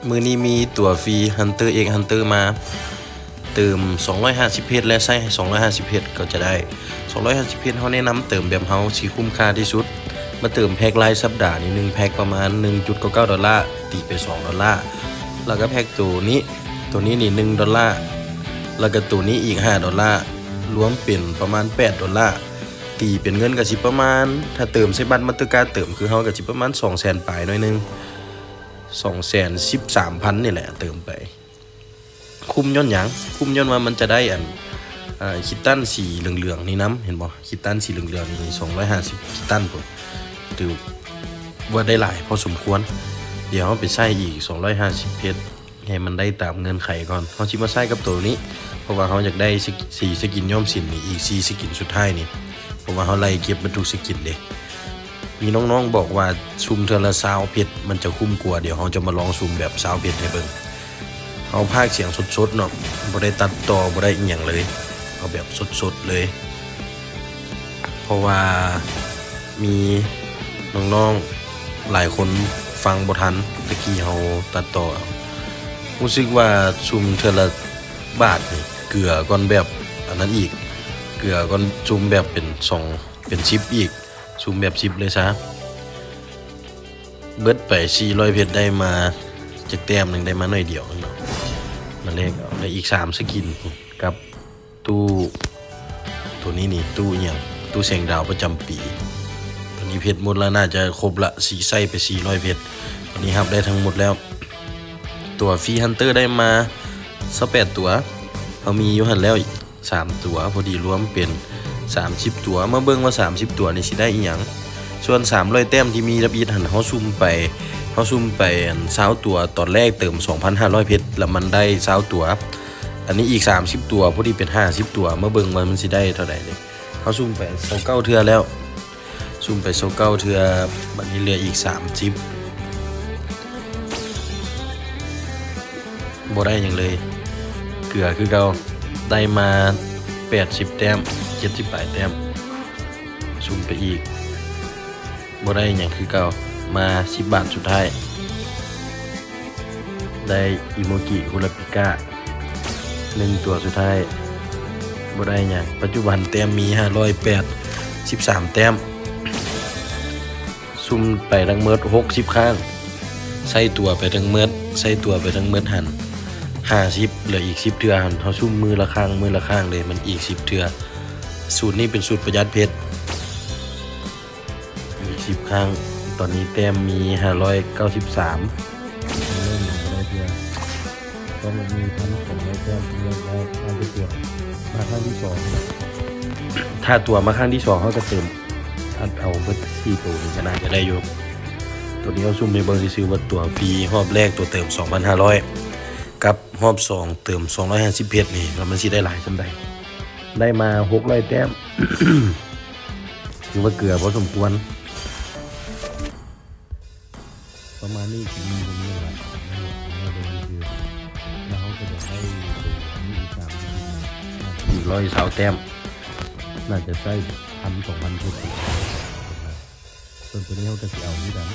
ມື້ນີ້ມີຕົວຟຣີ Hunter X Hunter ມາ ເຕີມສອງຮ້ອຍຫ້າສິບເຮັດ ແລະ ໃຊ້ສອງຮ້ອຍຫ້າສິບເຮັດກໍຈະໄດ້ ສອງຮ້ອຍຫ້າສິບເຮັດ ເຮົາແນະນຳເຕີມແບບເຮົາຊິຄຸ້ມຄ່າທີ່ສຸດ ມາເຕີມແພັກລາຍສັບດານີ້ ໜຶ່ງແພັກປະມານໜຶ່ງຈຸດເກົ້າເກົ້າດອນລາ ຕີເປັນສອງດອນລາ ແລ້ວກໍແພັກໂຕນີ້ ໂຕນີ້ນີ້ໜຶ່ງດອນລາ ແລ້ວກໍໂຕນີ້ອີກຫ້າດອນລາ ລວມເປັນປະມານແປດດອນລາ ຕີເປັນເງິນກໍຊິປະມານ ຖ້າເຕີມໃສ່ບັດ Mastercard ເຕີມຄືເຮົາກໍຊິປະມານສອງແສນປາຍໜ້ອຍໜຶ່ງ ສອງແສນສິບສາມພັນນີ້ແຫຼະເຕີມໄປ. ຄຸ້ມຍ້ອນຫຍັງ? ຄຸ້ມຍ້ອນວ່າມັນຈະໄດ້ອັນ ອ່າ ຄິດຕັນສີເຫຼືອງໆນີ້ນຳ ເຫັນບໍ່? ຄິດຕັນສີເຫຼືອງໆນີ້ ສອງຮ້ອຍຫ້າສິບຄິດຕັນພຸ້ນ ຖືວ່າໄດ້ຫຼາຍພໍສົມຄວນ. ດຽວເຮົາໄປໃຊ້ອີກສອງຮ້ອຍຫ້າສິບເຮັດ ໃຫ້ມັນໄດ້ຕາມເງື່ອນໄຂກ່ອນ ເຮົາຊິມາໃຊ້ກັບໂຕນີ້ ເພາະວ່າເຮົາຢາກໄດ້ສະກິນ ສີ່ສະກິນຍ້ອມສິນນີ້ ອີກສີ່ສະກິນສຸດທ້າຍນີ້ ເພາະວ່າເຮົາໄລ່ເກັບເບິດທຸກສະກິນເດ້. ມີນ້ອງໆບອກວ່າຊຸ່ມເທື່ອລະຊາວເພັດມັນຈະຄຸ້ມກວ່າ ດຽວເຮົາຈະມາລອງຊຸ່ມແບບຊາວເພັດໃຫ້ເບິ່ງ. ເຮົາພາກສຽງສົດໆເນາະ ບໍ່ໄດ້ຕັດຕໍ່ ບໍ່ໄດ້ອີ່ຫຍັງເລີຍ ເອົາແບບສົດໆເລີຍ ເພາະວ່າມີນ້ອງໆຫຼາຍຄົນຟັງບໍ່ທັນ ຕະກີ້ເຮົາຕັດຕໍ່ເອົາ. ຮູ້ສຶກວ່າຊຸ່ມເທື່ອລະບາດນີ້ ເກືອກ່ອນແບບອັນນັ້ນອີກ ເກືອກ່ອນຊຸ່ມແບບເປັນສອງ ເປັນສິບອີກ ຊຸ່ມແບບສິບເລີຍຊະ. ເບິດໄປສີ່ຮ້ອຍເພັດ ໄດ້ມາຈັກແຕ້ມໜຶ່ງ ໄດ້ມາໜ້ອຍດຽວເນາະ ມາແລກເອົາ ໄດ້ອີກສາມສະກິນ ກັບຕູ້ ໂຕນີ້ນີ້ ຕູ້ອີ່ຫຍັງ ຕູ້ແສງດາວປະຈຳປີ. ຕອນນີ້ເພັດໝົດລະ ໜ້າຈະຄົບລະ ຊິໃຊ້ໄປສີ່ຮ້ອຍເພັດ. ຕອນນີ້ຮັບໄດ້ທັງໝົດແລ້ວ ຕົວຟຣີ Hunter ໄດ້ມາຊາວແປດຕົວ ເຮົາມີຢູ່ຫັ້ນແລ້ວ ສາມຕົວ ພໍດີລວມເປັນສາມສິບຕົວ. ມາເບິ່ງວ່າສາມສິບຕົວນີ້ຊິໄດ້ອີ່ຫຍັງ. ສ່ວນສາມຮ້ອຍແຕ້ມທີ່ມີທຳອິດຫັ້ນ ເຮົາຊຸ່ມໄປ ເຮົາຊຸ່ມໄປອັນຊາວຕົວ ຕອນແລກເຕີມສອງພັນຫ້າຮ້ອຍເພັດ ລະມັນໄດ້ຊາວຕົວ. ອັນນີ້ອີກສາມສິບຕົວ ພໍດີເປັນຫ້າສິບຕົວ. ມາເບິ່ງວ່າມັນຊິໄດ້ເທົ່າໃດເດ້. ເຮົາຊຸ່ມໄປຊາວເກົ້າເທື່ອແລ້ວ ຊຸ່ມໄປຊາວເກົ້າເທື່ອ ບັດນີ້ເຫຼືອອີກສາມສິບ ບໍ່ໄດ້ຫຍັງເລີຍ ເກືອຄືເກົ່າ. ໄດ້ມາແປດສິບແຕ້ມ ເຈັດສິບປາຍແຕ້ມ ຊຸ່ມໄປອີກ ບໍ່ໄດ້ຫຍັງຄືເກົ່າ. ມາສິບບາດສຸດທ້າຍ ໄດ້ອີໂມຈິຄຸລາປິກະ ໜຶ່ງຕົວສຸດທ້າຍ ບໍ່ໄດ້ຫຍັງ. ປັດຈຸບັນແຕ້ມມີຫ້າຮ້ອຍແປດສິບສາມແຕ້ມ ຊຸ່ມໄປທັງໝົດຫົກສິບຄັ້ງ ໃຊ້ຕົວໄປທັງໝົດ ໃຊ້ຕົວໄປທັງໝົດຫັ້ນຫ້າສິບ ເຫຼືອອີກສິບເທື່ອຫັ້ນ ເຮົາຊຸ່ມມື້ລະຄັ້ງ ມື້ລະຄັ້ງເດ້ ມັນອີກສິບເທື່ອ. ສູດນີ້ເປັນສູດປະຢັດເພັດ ອີກສິບຄັ້ງ ຕອນນີ້ແຕ້ມມີຫ້າຮ້ອຍເກົ້າສິບສາມ ເລີ່ມຍັງບໍ່ໄດ້ເທື່ອ ຕ້ອງມີພັນສອງຮ້ອຍແຕ້ມເທື່ອໄດ້ ຖ້າຕົວມາຄັ້ງທີສອງ ຖ້າຕົວມາຄັ້ງທີສອງ ເຮົາຈະເຕີມ ອັດເອົາເບິດສີ່ໂຕນີ້ກໍໜ້າຈະໄດ້ຢູ່. ໂຕນີ້ເຮົາຊຸ່ມໃຫ້ເບິ່ງຊື່ໆວ່າຕົວຟຣີຮອບແລກ ຕົວເຕີມສອງພັນຫ້າຮ້ອຍ ກັບຮອບສອງເຕີມສອງຮ້ອຍຫ້າສິບເຮັດນີ້ ວ່າມັນຊິໄດ້ຫຼາຍສ່ຳໃດ. ໄດ້ມາຫົກຮ້ອຍແຕ້ມ ຖືວ່າເກືອພໍສົມຄວນ ປະມານນີ້ ມີບໍ່ມີຫຼາຍ ເຮົາເບິ່ງຊື່ໆ ແລ້ວເຮົາກໍຢາກໄດ້ໂຕນີ້ອີກສາມສິບ ອີກຮ້ອຍຊາວແຕ້ມ ໜ້າຈະໃຊ້ພັນສອງພັນເຈັດສິບ ສ່ວນໂຕນີ້ເຮົາກໍຊິເອົາຄືກັນ.